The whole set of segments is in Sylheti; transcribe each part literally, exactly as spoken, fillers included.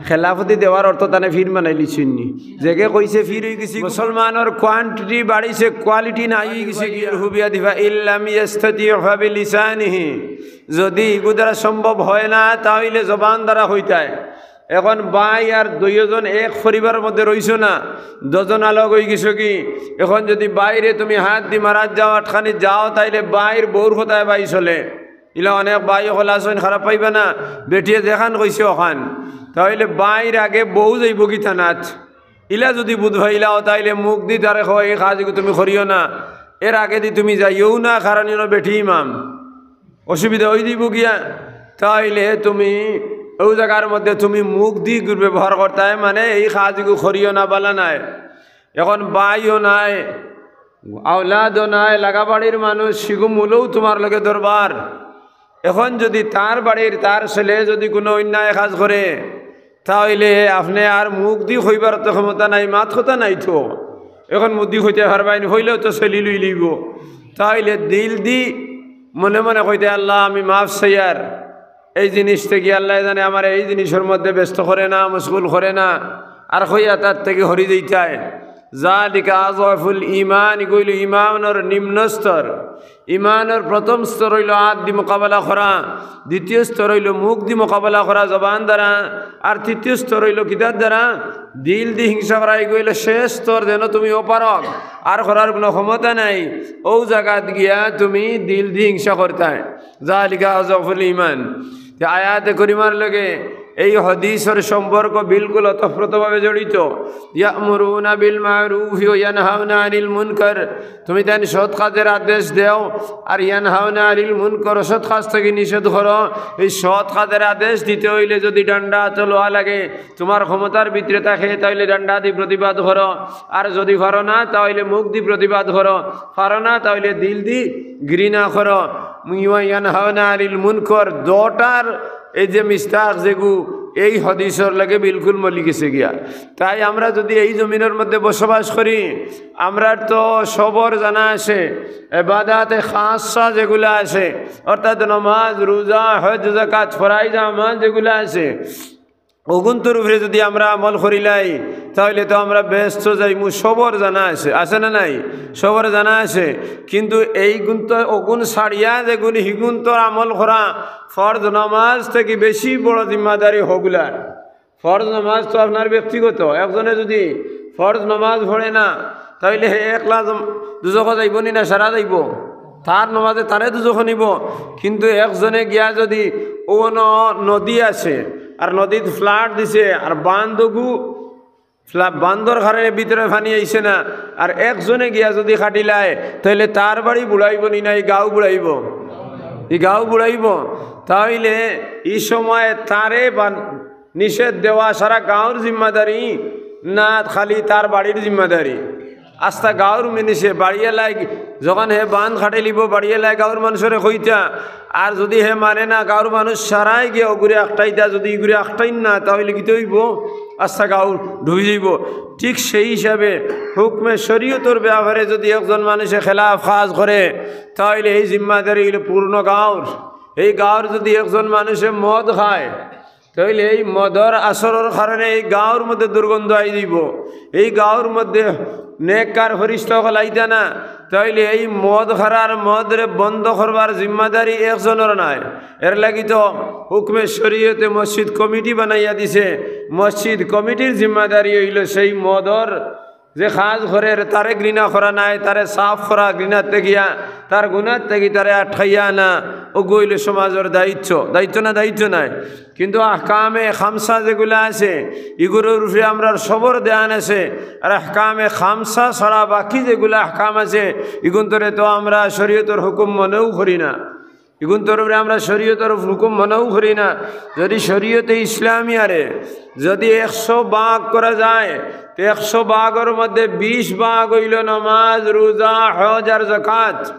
খেলাফতি দেওয়ার অর্থ তানে পীর বানাইলিছইন নি। যেগে কইছে পীর অইগেছি, মুসলমানর কোয়ান্টিটি বাড়িছে, কোয়ালিটি নাই অইগেছে। হুবিয়া দিবা ইল্লাম ইয়াস্তাতি ফাবিলিসানিহি। যদি ইগু দ্বারা সম্ভব হয় না, তাইলে জবান দ্বারা কইতায়। এখন ভাই আর দুইজন এক পরিবারর মধ্যে রইছো না, দুইজন আলগ অইগেছো কি? এখন যদি ভাইরে তুমি হাত দি মারাত যাও, আটখানি যাও, তাইলে ভাইর বউর কথায় ভাই চলে। ইলা অনেক ভাই অকল আছইন, খারাপ পাইবা না, বেটিয়ে যেখান কইছে অখান, তাইলে ভাইর আগে বউ যাইবো কি থানাত? ইলা যদি বুঝ পাইলাও, তাইলে মুখ দি তারে কও, "এই কাজ ইগু তুমি করিও না, এর আগে দি তুমি যাইও না, কারণ ইনো বেটি ইমাম।" অসুবিধা অই দিবো গিয়া। তাইলে তুমি অউ জাগার মধ্যে তুমি মুখ দি দুর্ব্যবহার করতায়, মানে এই কাজ ইগু করিও না, বালা নায়। এখন ভাইও নাই, আওলাদও নাই, লাগা বাড়ির মানুষ, সিগু মুলও তুমার লগে দরবার। এখন যদি তার বাড়ির তার ছেলে যদি কুনু অন্যায় কাজ করে, তাইলে আপনে আর মুখ দি কইবার তো ক্ষমতা নাই, মাত কথা নাই তো। এখন মুখ দি কইতায় পারবায় নি, কইলেও তো ছেলি লইলিবো। তাইলে দিল দি মনে মনে কইতায়, "আল্লাহ, আমি মাফ চাইয়ার, এই জিনিস থাকি আল্লায় জানে আমারে এই জিনিসর মধ্যে ব্যস্ত করে না, মশগুল করে না।" আর কইয়া তার থাকি হরি যাইতায়। যালিকা আযআফুল ঈমান, ইগু অইলো ঈমানর নিম্ন স্তর। ঈমানর প্রথম স্তর অইলো আত দি মোকাবেলা করা, দ্বিতীয় স্তর অইলো মুখ দি মোকাবেলা করা জবান দ্বারা, আর তৃতীয় স্তর অইলো কিতার দ্বারা? দিল দি হিংসা করা। ইগু অইলো শেষ স্তর, যেন তুমি অপারগ, আর করার কুনু ক্ষমতা নাই। অউ জাগাত গিয়া তুমি দিল দি হিংসা করতায়। যালিকা আযআফুল ঈমান। তে আয়াতে করিমার লগে এই হাদিসর সম্পর্ক বিলকুল ওতপ্রোতভাবে জড়িত। ইয়া'মুরুনা বিল মা'রুফি ওয়া ইয়ানহাউনা আনিল মুনকার। তুমি তাইন সৎ কাজের আদেশ দেও, আর ইয়ানহাউনা আনিল মুনকার, অসৎ কাজ থাকি নিষেধ করো। এই সৎ কাজের আদেশ দিতে অইলে যদি ডান্ডা আতো লওয়া লাগে, তুমার ক্ষমতার ভিতরে থাকে, তাইলে ডান্ডা দি প্রতিবাদ করো। আর যদি পারো না, তাইলে মুখ দি প্রতিবাদ করো। পারো না, তাইলে দিল দি ঘৃণা করো। ওয়া ইয়ানহাউনা আনিল মুনকার, দুটার এই যে মিসদাক যেগু, এই হাদিসর লগে বিলকুল মিলি গেছে গিয়া। তাই আমরা যদি এই জমিনর মধ্যে বসবাস করি, আমরার তো সবর জানা আছে, ইবাদাতে খাসা যেগুলা আছে, অর্থাৎ নমাজ, রোজা, হজ, যাকাত, ফরাইজ আমাল যেগুলা আছে, অগুন্তর উপরে যদি আমরা আমল করিলাই, তাইলে তো আমরা বেহেস্তো যাইমু, সবর জানা আছে, আছে না নাই? সবর জানা আছে। কিন্তু এইগুন তো, অগুন ছাড়িয়া যেগুন হিগুন্তর আমল করা, ফরজ নমাজ থাকি বেশি বড় জিম্মাদারি হগুলার। ফরজ নমাজ তো আপনার ব্যক্তিগত, একজনে যদি ফরজ নমাজ পড়ে না, তাইলে হে একলা জম-, দুজখো যাইবো নি না সারা যাইবো? তার নমাজে তারে দুজখো নিবো। কিন্তু একজনে গিয়া যদি অনো নদী আছে, আর নদীত ফ্লাড দিছে, আর বান্ধ অগু, ফ্লা-, বান্ধর কারণে ভিতরে পানি আইছে না, আর একজনে গিয়া যদি খাটিলায়, তাইলে তার বাড়ি বুড়াইবো নি না, ই গাঁও বুড়াইবো? ই গাঁও বুড়াইবো। তাইলে ই সময় তারে বান-, নিষেধ দেওয়া সারা গাঁওর জিম্মাদারি না খালি তার বাড়ির জিম্মাদারি? আস্তা গাঁওর মিনিষে বাড়িয়ালায় যখন হে বান্ধ খাটিলিবো, বাড়িয়ালায় গাঁওর মানুষরে কইতা, আর যদি হে মানে না, গাঁওর মানুষ সারায় গিয়া অগুরে আটকাইতা, যদি ইগুরে আটকাইন না, তাইলে কিতা অইবো? আস্তা গাঁও ডুবি যাইবো। ঠিক সেই হিসাবে হুকমে শরীয়তর ব্যাপারে যদি একজন মানুষে খেলাফ কাজ করে, তাইলে এই জিম্মাদারি অইলো পূর্ণ গাঁওর। এই গাঁওর যদি একজন মানুষে মদ খায়, তাইলে এই মদর আসরর কারণে এই গাঁওর মধ্যে দুর্গন্ধ আই যাইবো, এই গাঁওর মধ্যে নেককার ফিরিস্তা অকল আইতা না, তাইলে এই মদ খারার মদরে বন্ধ করবার জিম্মাদারি একজনর নায়। এর লাগি তো হুকমে শরীয়তে মসজিদ কমিটি বানাইয়া দিছে, মসজিদ কমিটির জিম্মাদারি অইলো সেই মদর যে কাজ করের, তারে ঘৃণা করা নায়, তারে সাফ করা ঘৃণার থাকিয়া, তার গুনার থাকি তারে আটকাইয়া আনা, অগু অইলো সমাজর দায়িত্ব। দায়িত্ব না, দায়িত্ব নায়? কিন্তু আহকামে খামসা যেগুলা আছে, ইগুলোর উপরে আমরার সবর ধ্যান আছে। আর আহকামে খামসা ছাড়া বাকি যেগুলা আহকাম আছে, ইগুন্তরে তো আমরা শরীয়তর হুকুম মনেউ করি না। ইগুন্তর উপরে আমরা শরীয়তর হুকুম মনেউ করি না। যদি শরীয়তে ইসলামিয়ারে যদি একশো ভাগ করা যায়, তো একশো ভাগর মধ্যে বিশ ভাগ অইলো নমাজ, রোজা, হজ আর যাকাত,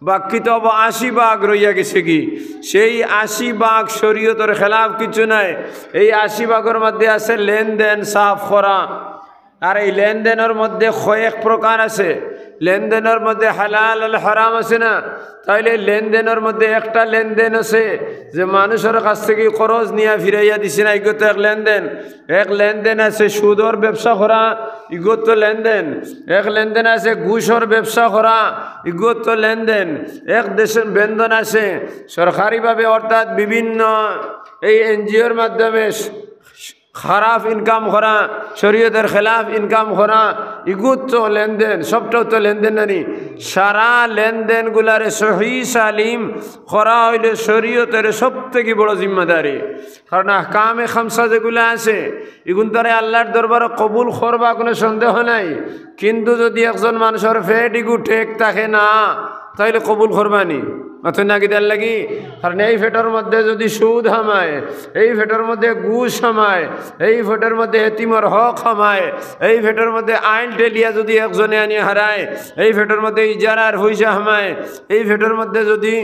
বাকি তো অবো আশি ভাগ রইয়া গেছে কি? সেই আশি ভাগ শরীয়তর খেলাফ কিছু নাই। এই আশি ভাগর মধ্যে আছে লেনদেন সাফ করা। আর এই লেনদেনর মধ্যে কয়েক প্রকার আছে। লেনদেনর মধ্যে হালাল আর হারাম আছে না? তাইলে লেনদেনর মধ্যে একটা লেনদেন আছে যে মানুষর কাছ থাকি কর্জ নিয়া ফিরাইয়া দিছে না, ইগু তো এক লেনদেন। এক লেনদেন আছে সুদর ব্যবসা করা, ইগু তো লেনদেন। এক লেনদেন আছে ঘুষর ব্যবসা করা, ইগু তো লেনদেন। এক দেশর লেনদেন আছে সরকারিভাবে, অর্থাৎ বিভিন্ন এই এনজিওর মাধ্যমে খারাপ ইনকাম করা, শরীয়তর খেলাফ ইনকাম করা, ইগু তো লেনদেন, সবটাও তো লেনদেন নানি? সারা লেনদেনগুলারে সহি সালিম করা অইলে শরীয়তর সব থাকি বড় জিম্মাদারি। কারণ আহকামে খামসা যেগুলা আছে, ইগুন তারে আল্লার দরবারো কবুল করবা, কুনু সন্দেহ নাই। কিন্তু যুদি একজন মানষর পেট ইগু ঠিক থাকে না, তাইলে কবুল করবা নি? মাতইন না কিতার লাগি? কারণ এই পেটর মধ্যে যুদি সুদ হামায়, এই পেটর মধ্যে ঘুষ হামায়, এই পেটর মধ্যে এতিমর হক হামায়, এই পেটর মধ্যে আইল ঠেলিয়া যুদি একজনে আনি হারায়, এই পেটর মধ্যে ইজারার পয়সা হামায়, এই পেটর মধ্যে যুদি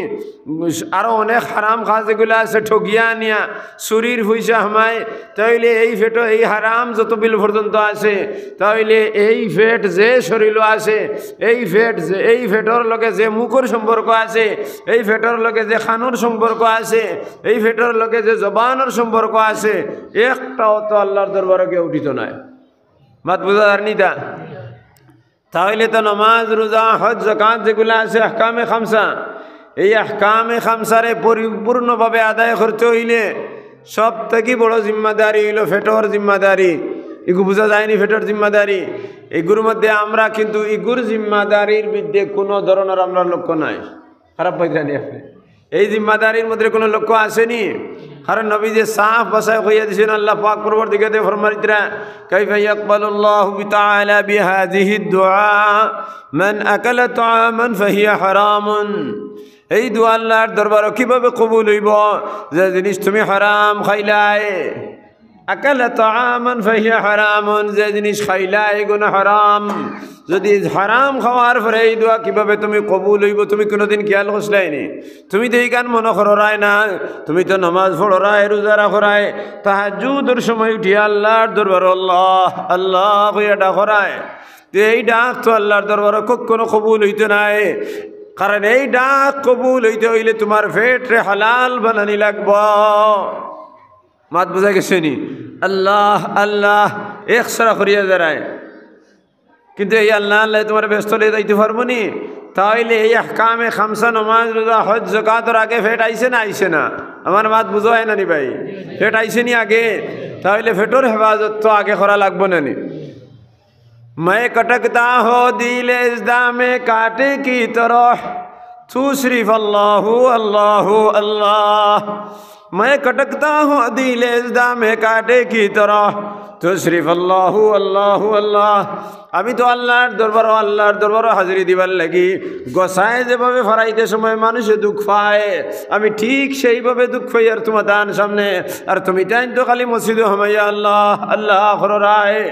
আরো অনেক হারাম কাজ যেগুলা আছে, ঠগিয়া আনিয়া চুরির পয়সা হামায়, তাইলে এই পেটো, এই হারাম যত বিল পর্যন্ত আছে, তাইলে এই পেট যে শরীলো আছে, এই পেট যে, এই পেটর লগে যে মুখর সম্পর্ক আছে, এই পেটর লগে যে কানর সম্পর্ক আছে, এই পেটর লগে যে জবানর সম্পর্ক আছে, একটাও তো আল্লার দরবারো গিয়া উঠিতো নায়। মাত বুঝা যার নি তা? তাইলে তো নমাজ, রোজা, হজ, যাকাত যেগুলা আছে আহকামে খামসা, এই আহকামে খামসারে পরিপূর্ণভাবে আদায় করতে অইলে সব থাকি বড় জিম্মাদারি অইলো পেটর জিম্মাদারি। ইগু বুঝা যায় নি পেটর জিম্মাদারি? ইগুর মধ্যে আমরা কিন্তু ইগুর জিম্মাদারির বিরুদ্ধে কুনু ধরনর আমরার লক্ষ্য নাই। খারাপ পাইরা নি আপনে? এই জিম্মাদারির মধ্যে কুনু লক্ষ্য আছে নি? কারণ নবীজিয়ে সাফ ভাষায় কইয়া দিছইন, আল্লাহ পাক পরওয়ারদিগারে ফরমাইতরা, كيف يقبل الله تعالى بهذه الدعاء من أكل طعاما فهي حرام। এই দোয়া আল্লার দরবারো কিভাবে কবুল অইবো যে জিনিস তুমি হারাম খাইলায়? আকালা তাআমান ফাহিয়া হারামুন, যে জিনিস খাইলায় ইগুন হারাম। যুদি হারাম খাওয়ার পরে এই দোয়া কিভাবে তুমি কবুল অইবো, তুমি কুনুদিন খিয়াল করছিলায় নি? তুমি তো ইখান মনো কররায় না, তুমি তো নমাজ পড়রায়, রোজা রাখরায়, তাহাজ্জুদর সময় উঠিয়া আল্লার দরবারো আল্লাহ, আল্লাহ কইয়া ডাকরায়। তে এই ডাক তো আল্লার দরবারো কখনো কবুল অইতো নায়, কারণ এই ডাক কবুল অইতে অইলে তুমার পেটরে হালাল বানানি লাগবো। মাত বুঝা গেছে নি? আল্লাহ, আল্লাহ, এক সারা করিয়া যারায়। কিন্তু এই আল্লাহ, আল্লাহ তুমার বেহেস্তো লইয়া যাইতে পারবো নি? তাইলে এই আহকামে খামসা, নমাজ, রোজা, হজ, যাকাতর আগে পেট আইছে না আইছে না? আমার মাত বুঝা অয় না নি ভাই? পেট আইছে নি আগে? তাইলে পেটর হেফাজত তো আগে করা লাগবো না নি? میں کٹکتا ہوں دل اس دام کانٹے کی طرح، تو صرف اللہ، اللہ، اللہ۔ میں کٹکتا ہوں دل اس دام کانٹے کی طرح، تو صرف اللہ، اللہ، اللہ۔ আমি তো আল্লার দরবারো, আল্লার দরবারো হাজিরি দিবার লাগি গোসায় যেভাবে ফারাইতে সময় মানুষে দুখ পায়, আমি ঠিক সেইভাবে দুখ পাইয়ার তুমার তান সামনে। আর তুমি তাইন তো খালি মসজিদো হামাইয়া আল্লাহ, আল্লাহ কররায়।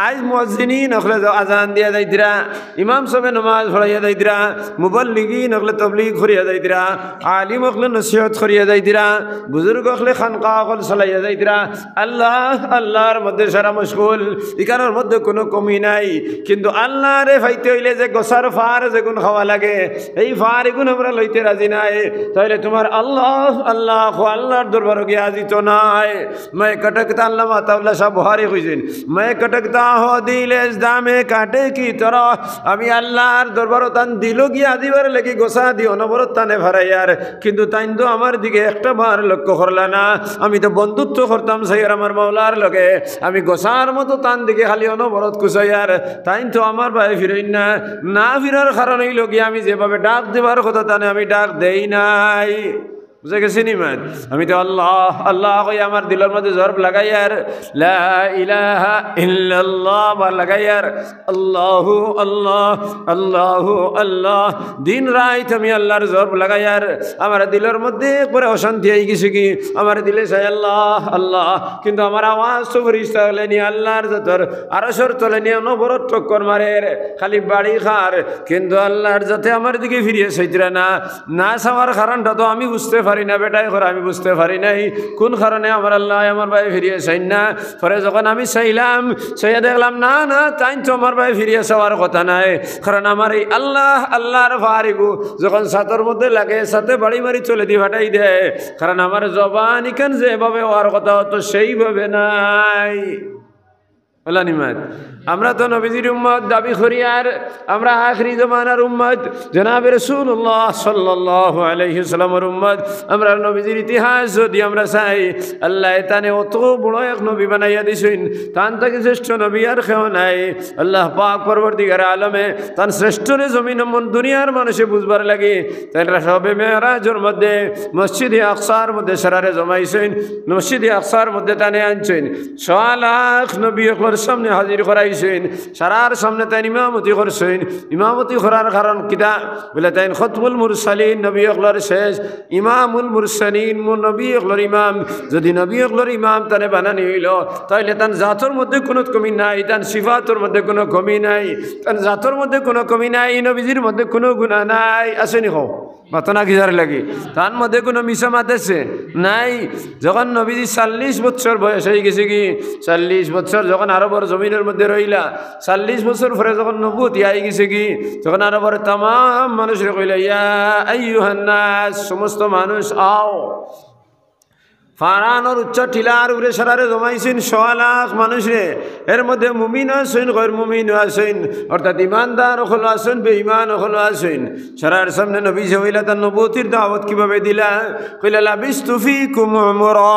আইজ মুয়াজ্জিনিন অকলে যে আজান দিয়া যাইতরা, ইমাম সাবে নমাজ পড়াইয়া যাইতরা, মুবল্লিগিন অকলে তবলিগ করিয়া যাইতরা, আলিম অকলে নসিহত করিয়া যাইতরা, বুজুর্গ অকলে খানকা অকল চালাইয়া যাইতরা, আল্লাহ, আল্লার মধ্যে সারা মশগুল, ইখানর মধ্যে কুনু কমি নাই। কিন্তু আল্লারে পাইতে অইলে যে গোসার ফার যেগুন খাওয়া লাগে, এই ফার ইগুন আমরা লইতে রাজি নায়। তাইলে তুমার আল্লাহ, আল্লাহ, আল্লার দরবারো গিয়া আজিতো নায়। میں کٹکتا، আল্লামা আতাউল্লাহ শাহ বুখারী কইছইন, میں کٹکتا ہوں دل اس دام کانٹے کی طرح, আমি আল্লার দরবারো তান দিলো গিয়া দিবার লাগি গোসা দি অনবরত তানে ফারাইয়ার, কিন্তু তাইন তো আমার দিকে একটা বার লক্ষ্য করলা না। আমি তো বন্ধুত্ব করতাম চাইয়ার আমার মাওলার লগে, আমি গোসার মতো তান দিকে খালি অনবরত কুচাইয়ার, তাইন তো আমার বায় ফিরইন না। না ফিরার কারণ অইলো গিয়া আমি যেভাবে ডাক দিবার কথা তানে আমি ডাক দেই নাই। বুঝা গেছে নি মাত? আমি তো আল্লাহ, আল্লাহ কই আমার দিলর মধ্যে জরব লাগাইয়ার, লা ইলাহা ইল্লাল্লাহ বা লাগাইয়ার, আল্লাহু, আল্লাহ, আল্লাহু, আল্লাহ। দিন রাইত আমি আল্লার জরব লাগাইয়ার, আমার দিলর মধ্যে একবারে অশান্তি আইগেছে কি, আমার দিলে চায় আল্লাহ, আল্লাহ, কিন্তু আমার আওয়াজ তো ফিরিস্তা অকলে নি আল্লার জাতর আরশর তলে নি অনবরত টক্কর মারের, খালি বাড়ি খার, কিন্তু আল্লার জাতে আমার দিকে ফিরিয়া চাইতরা না। না চাওয়ার কারণটা তো আমি বুঝতে পারি না, বেটায় কর আমি বুঝতে পারি নাই কুন কারণে আমার আল্লায় আমার বায় ফিরিয়া চাইন না। পরে যখন আমি চাইলাম, চাইয়া দেখলাম, না, না, তাইন তো আমার বায় ফিরিয়া চাওয়ার কথা নায়, কারণ আমার এই আল্লাহ, আল্লাহর ফারিগু যখন ছাতর মধ্যে লাগে, ছাতে বাড়ি মারি তলেদি ফাটাই দেয়, কারণ আমার জবান ইখান যেভাবে অওয়ার কথা অতো সেইভাবে নাই। অলা নি মাত? আমরা তো নবীজির উম্মত দাবি করি, আর আমরা আখরি জমানার উম্মত, জনাবে রাসূলুল্লাহ সাল্লাল্লাহু আলাইহি ওয়াসাল্লামর উম্মত। আমরা নবীজির ইতিহাস যদি আমরা চাই, আল্লায় তানে অতো বড় এক নবী বানাইয়া দিছইন, তান থাকি শ্রেষ্ঠ নবী আর কেউ নাই। আল্লাহ পাক পরওয়ারদিগারে আলমে তান শ্রেষ্ঠরে জমিন মন দুনিয়ার মানুষে বুঝবার লাগি তাইন শবে মেরাজর মধ্যে মসজিদে আকসার মধ্যে সারারে জমাইছইন, মসজিদে আকসার মধ্যে তানে আনছইন। সোয়া লাখ নবী অকলর সামনে হাজির করাইছইন, সারার সামনে তাইন ইমামতি করছইন। ইমামতি করার কারণ কিতা? বলে তাইন খতমুল মুরসালিন, নবী অকলর শেষ, ইমামুল মুরসালিন, মু-, নবী অকলর ইমাম। যদি নবী অকলর ইমাম তানে বানানি অইলো, তাইলে তান জাতর মধ্যে কুনু কমি নাই, তান সিফাতর মধ্যে কুনু কমি নাই, তান জাতর মধ্যে কুনু কমি নাই, নবীজির মধ্যে কুনু গুনা নাই। আছে নি কও? মাতো না কিজার লাগি? তান মধ্যে কুনু মিছা মাত আছে? নাই। যখন নবীজি চল্লিশ বছর বয়স অইগেছে গি, চল্লিশ বছর যখন আরবর জমিনর মধ্যে রইলা, চল্লিশ বছর পরে যখন নবুয়তি আইগেছে গি, তখন আরবর তামাম মানুষরে কইলা, ইয়া আইয়ুহান নাস, সমস্ত মানুষ আও। ফারানর উচ্চ টিলার উপরে সারারে জমাইছইন সোয়া লাখ মানুষরে। এর মধ্যে মুমিন আছইন, গয়র মুমিন আছইন, অর্থাৎ ইমানদার অকল আছইন, বেঈমান অকল আছইন। সারার সামনে নবীজি অইলা তান নবুয়তির দাওয়াত কিভাবে দিলা? কইলা, লাবিস্তু ফীকুম উমরা,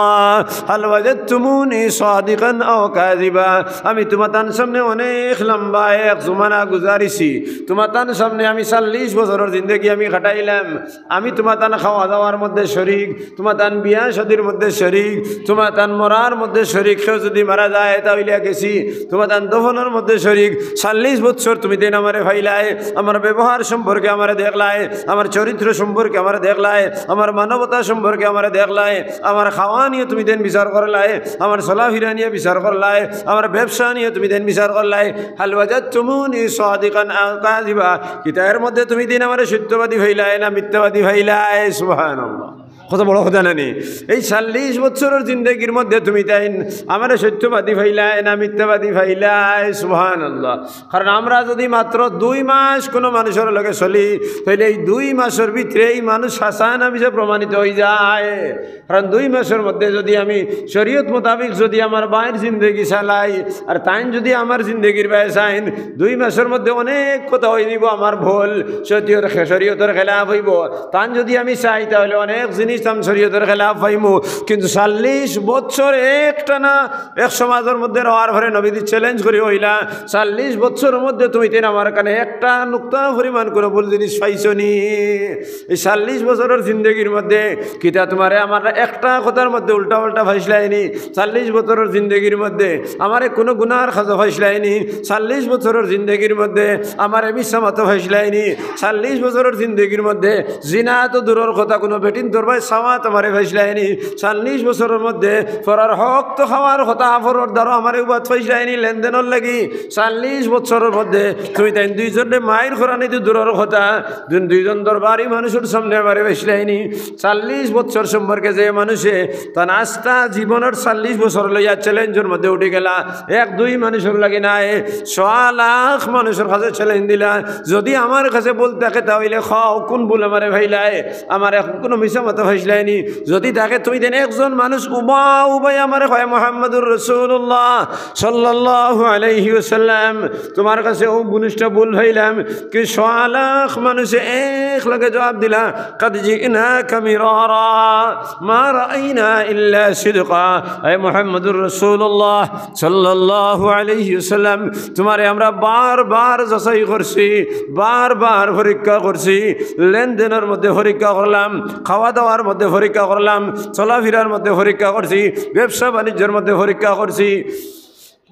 হাল ওয়াজাদতুমুনি সাদিকান আও কাযিবা। আমি তুমাতান সামনে অনেক লম্বা এক জমানা গুজারিছি। তুমাতান সামনে আমি চল্লিশ বছরর জিন্দেগি আমি কাটাইলাম। আমি তুমাতান খাওয়া দাওয়ার মধ্যে শরিক, তুমাতান বিয়া শাদির মধ্যে শরিক, তুমাতান মরার মধ্যে শরিক। কেউ যদি মারা যায়, তা অইলে গেছি। তুমাতান দফনর মধ্যে শরিক। চল্লিশ বছর তুমিতাইন আমারে পাইলায়, আমার ব্যবহার সম্পর্কে আমারে দেখলায়, আমার চরিত্র সম্পর্কে আমারে দেখলায়, আমার মানবতা সম্পর্কে আমারে দেখলায়, আমার খাওয়া নিয়া তুমিতাইন বিচার করলায়, আমার চলাফিরা নিয়া বিচার করলায়, আমার ব্যবসা নিয়া তুমিতাইন বিচার করলায়। হাল ওয়াজাদতুমুনি সাদিকান আও কাযিবা, কিতা এর মধ্যে তুমিতাইন আমারে সত্যবাদী পাইলায় না মিথ্যাবাদী পাইলায়? সুবহানাল্লাহ। কত বড় কথা না নি? এই চল্লিশ বছরর জিন্দেগির মধ্যে তুমিতাইন আমারে সত্যবাদী পাইলায় না মিথ্যাবাদী পাইলায়? সুবহানাল্লাহ। কারণ আমরা যদি মাত্র দুই মাস কুনু মানুষর লগে চলি, তাইলে এই দুই মাসর ভিতরে এই মানুষ হাছা না মিছা প্রমাণিত অইযায়। কারণ দুই মাসর মধ্যে যদি আমি শরিয়ত মোতাবিক যদি আমার বায়র জিন্দেগি চালাই, আর তাইন যদি আমার জিন্দেগির বায় চাইন, দুই মাসর মধ্যে অনেক কথা অইযিবো আমার ভুল, শরিয়তর, শরিয়তর খেলাফ অইবো। তান যদি আমি চাই, তাইলে অনেক জিনিস তান শরিয়তর খেলাফ পাইমু। কিন্তু চল্লিশ বছর একটানা এক সমাজর মধ্যে রওয়ার পরে নবীজি challenge করি কইলা, চল্লিশ বছরর মধ্যে তুমিতাইন আমার কানে একটা নুক্তা পরিমাণ কুনু ভুল জিনিস পাইছো নি? এই চল্লিশ বছরর জিন্দেগির মধ্যে কিতা তুমারে আমার একটা কথার মধ্যে উল্টা পাল্টা পাইছলায় নি? চল্লিশ বছরর জিন্দেগির মধ্যে আমারে কুনু গুনার কাজো পাইছলায় নি? চল্লিশ বছরর জিন্দেগির মধ্যে আমারে মিছা মাতো পাইছলায় নি? চল্লিশ বছরর জিন্দেগির মধ্যে জিনা তো দূরর কথা, কুনু বেটিন্তর বায় চাওয়াত আমারে পাইছলায় নি? চল্লিশ বছরর মধ্যে পরর হক তো খাওয়ার কথা, পরর দ্বারো আমারে উবাত পাইছলায় নি লেনদেনর লাগি? চল্লিশ বছরর মধ্যে তুমিতাইন দুইজনরে মাইর করানি তো দূরর কথা, দুই, দুইজন দরবারি মানুষর সামনে আমারে পাইছলায় নি? চল্লিশ বছর সম্পর্কে যে মানুষে তান আস্তা জীবনর চল্লিশ বছর লইয়া challengeর মধ্যে উঠি গেলা, এক দুই মানুষর লাগি নায়, সোয়া লাখ মানুষর কাছে challenge দিলা। যদি আমার কাছে ভুল থাকে, তা অইলে কও, কুন ভুল আমারে পাইলায়? আমার এখন কুনু মিছা মাতো পাইছলায় নি? যদি থাকে, তুমিতাইন একজন মানুষ উবা উবাই আমারে কয়, মুহাম্মাদুর রাসূলুল্লাহ সাল্লাল্লাহু আলাইহি ওয়াসাল্লাম, তুমার কাছে অউ জিনিসটা ভুল পাইলাম। কি সোয়া লাখ মানুষে এক লগে জবাব দিলা, قد جئناك مرارا ما رأينا إلا صدقا। হে মুহাম্মাদুর রাসূলুল্লাহ সাল্লাল্লাহু আলাইহি ওয়াসাল্লাম, তুমারে আমরা বারবার যাচাই করছি, বারবার পরীক্ষা করছি, লেনদেনর মধ্যে পরীক্ষা করলাম, খাওয়া দাওয়ার মধ্যে পরীক্ষা করলাম, চলাফিরার মধ্যে পরীক্ষা করছি, ব্যবসা বাণিজ্যর মধ্যে পরীক্ষা করছি।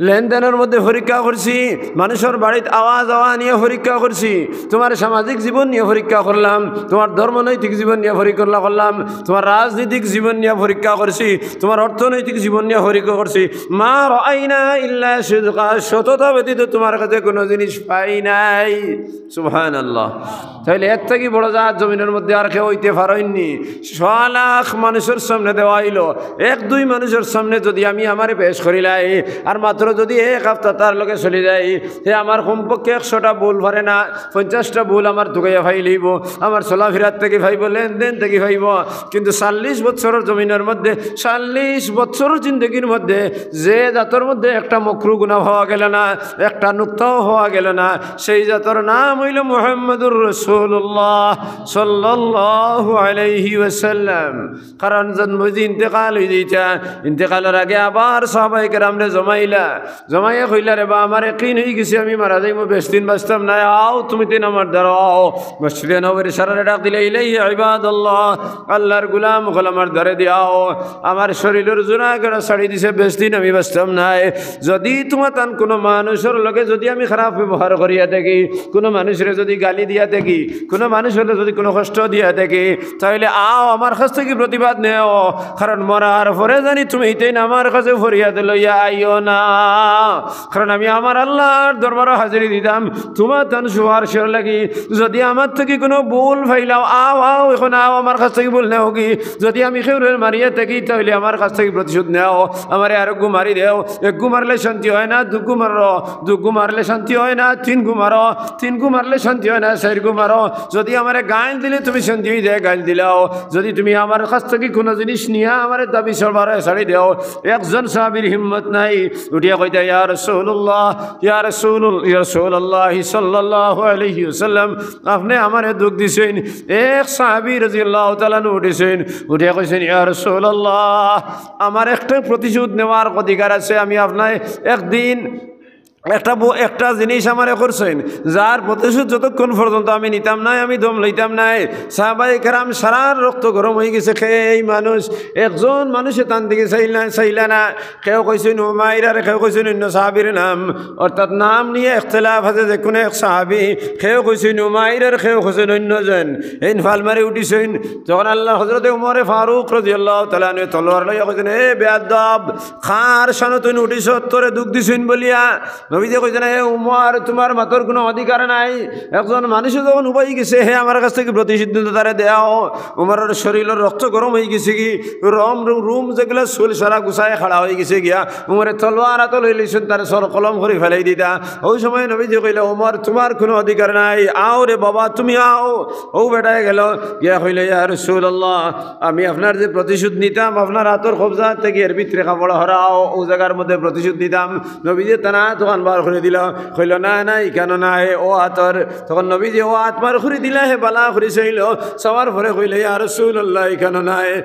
লেনদেনর মধ্যে পরীক্ষা করছি, মানুষর বাড়িত আওয়া যাওয়া নিয়া পরীক্ষা করছি, তুমার সামাজিক জীবন নিয়া পরীক্ষা করলাম, তুমার ধর্মনৈতিক জীবন নিয়া পরীক্ষা করলাম, তুমার রাজনৈতিক জীবন নিয়া পরীক্ষা করছি, তুমার অর্থনৈতিক জীবন নিয়া পরীক্ষা করছি। মা রাআইনা ইল্লা সিদকা, সততা ব্যতীত তুমার কাছে কুনু জিনিস পাই নাই। সুবহানাল্লাহ। তাইলে এর থাকি বড় জাত জমিনর মধ্যে আর কেউ অইতে পারইননি। সোয়া লাখ মানুষর সামনে দেওয়া অইলো, এক দুই মানুষর সামনে যুদি আমি আমারে পেশ করিলাই, আর মাত্র যুদি এক হাপ্তা তার লগে চলি যাই, হে আমার কমপক্ষে একশোটা ভুল পারে না, পঞ্চাশটা ভুল আমার তুকাইয়া ফাইলিবো, আমার চলাফিরার থাকি ফাইবো, লেনদেন থাকি ফাইবো। কিন্তু চল্লিশ বছরর জমিনর মধ্যে, চল্লিশ বছরর জিন্দেগির মধ্যে যে জাতর মধ্যে একটা মকরু গুনা পাওয়া গেল না, একটা নুক্তাও পাওয়া গেল না, সেই জাতর নাম অইলো মুহাম্মাদুর রাসূলুল্লাহ সাল্লাল্লাহু আলাইহি ওয়াসাল্লাম। কারণ জন্ম যে ইন্তেকাল অই যাইতা, ইন্তেকালর আগে আবার সাহাবায়ে কেরামরে জমাইলা, জমাইয়া কইলা, "রে বা, আমার ইয়াকিন অই গেছে আমি মারা যাইমু, বেশি দিন বাঁচতাম নায়, আও তুমি তিন আমার দ্বারা আও।" মসজিদে নববীর সারারে ডাক দিলা, "ইলাইহি ইবাদাল্লাহ, আল্লাহর গোলাম অকল আমার দ্বারে দি আও, আমার শরীলর জোড়া গেড়া ছাড়ি দিছে, বেশি দিন আমি বাঁচতাম নায়। যুদি তুমাতান কুনু মানুষর লগে যুদি আমি খারাপ ব্যবহার করিয়া থাকি, কুনু মানুষরে যুদি গালি দিয়া থাকি, কুনু মানুষরে যুদি কুনু কষ্ট দিয়া থাকি, তাইলে আও আমার কাছ থাকি প্রতিবাদ নেও, কারণ মরার পরে জানি তুমি ইতেইন আমার কাছে ফরিয়াদ লইয়া আইও না।" কারণ আমি আমার আল্লাহর দরবারো হাজিরি দিতাম তুমাতান সুপারিশর লাগি। যুদি আমার থাকি কুনু ভুল পাইলাও, আও, আও, এখন আও, আমার কাছ থাকি ভুল নেওগি। যুদি আমি কেউরে মারিয়া থাকি, তাইলে আমার কাছ থাকি প্রতিশোধ নেও। আমারে আরোগু মারি দেও। একগু মারলে শান্তি অয় না, দুগু মারো। দুগু মারলে শান্তি অয় না, তিনগু মারো। তিনগু মারলে শান্তি অয় না, চাইরগু মারো। যুদি আমারে গাইল দিলে তুমি শান্তি অই যায়, গাইল দিলাও। যুদি তুমি আমার কাছ থাকি কুনু জিনিস নিয়া আমারে দাবি সরবরাহ ছাড়ি দেও। একজন সাহাবীর হিম্মত নাই, উঠিয়া কইতা, "ইয়া রাসূলুল্লাহ, ইয়া রাসূলুল-, ইয়া রাসূলুল্লাহ সাল্লাল্লাহু আলাইহি ওয়াসাল্লাম, আপনে আমারে দুখ দিছইন।" এক সাহাবী রাদিয়াল্লাহু তাআলা আনহু উঠিছইন, উঠিয়া কইছইন, "ইয়া রাসূলুল্লাহ, আমার একটা প্রতিশোধ নেওয়ার অধিকার আছে, আমি আপনারে একদিন একটা ব-, একটা জিনিস আমারে করছইন, যার প্রতিশোধ যতক্ষণ পর্যন্ত আমি নিতাম নায়, আমি দম লইতাম নায়।" সাহাবায়ে কেরাম সারার রক্ত গরম অই গেছে। কে এই মানুষ? একজন মানুষে তান দিকে চাইলা, চাইলা না। কেউ কইছইন উমাইর, আর কেউ কইছইন অইন্য সাহাবীর নাম। অর্থাৎ নাম নিয়া ইখতিলাফ আছে, যে কুনু এক সাহাবী। কেউ কইছইন উমাইর, আর কেউ কইছইন অইন্যজন। এইন ফাল মারি উঠিছইন। তখন আল্লাহর হযরতে উমরে ফারুক রাদিয়াল্লাহু তাআলা আনহু তলোয়ার লইয়া কইছইন, "এ বেয়াদব, কার শানো তুইন উঠিছস, তোরে দুখ দিছইন বলিয়া?" নবীজিয়ে কইছইন, "এ উমর, তুমার মাতর কুনু অধিকার নাই। একজন মানুষে যখন উবাই গেছে, হে আমার কাছ থাকি প্রতিশোধ নিতো, তারে দেও।" উমরর শরীলর রক্ত গরম অই গেছে গি, রোম, রোম যেগুলা চুল সারা গুছায় খাড়া অই গেছে গিয়া। উমরে তলোয়ার আতো লইলিছইন, তারে সর কলম করি ফালাই দিতা। অউ সময় নবীজিয়ে কইলা, "উমর, তুমার কুনু অধিকার নাই, আও রে বাবা, তুমি আও।" অউ বেটায় গেলো, গিয়া কইলো, "ইয়া রাসূলুল্লাহ, আমি আপনার যে প্রতিশোধ নিতাম, আপনার আতর কবজা থাকি এর ভিতরে কাপড় হরাও, অউ জাগার মধ্যে প্রতিশোধ নিতাম।" নবীজিয়ে তান আত অখান বার করি দিলা, কইলো, "না, না, ইখানো নায়, অউ আতর।" তখন নবীজিয়ে অউ আত বার করি দিলা, হে বালা করি চাইলো, চাওয়ার পরে কইলো, "ইয়া রাসূলুল্লাহ, ইখানো নায়,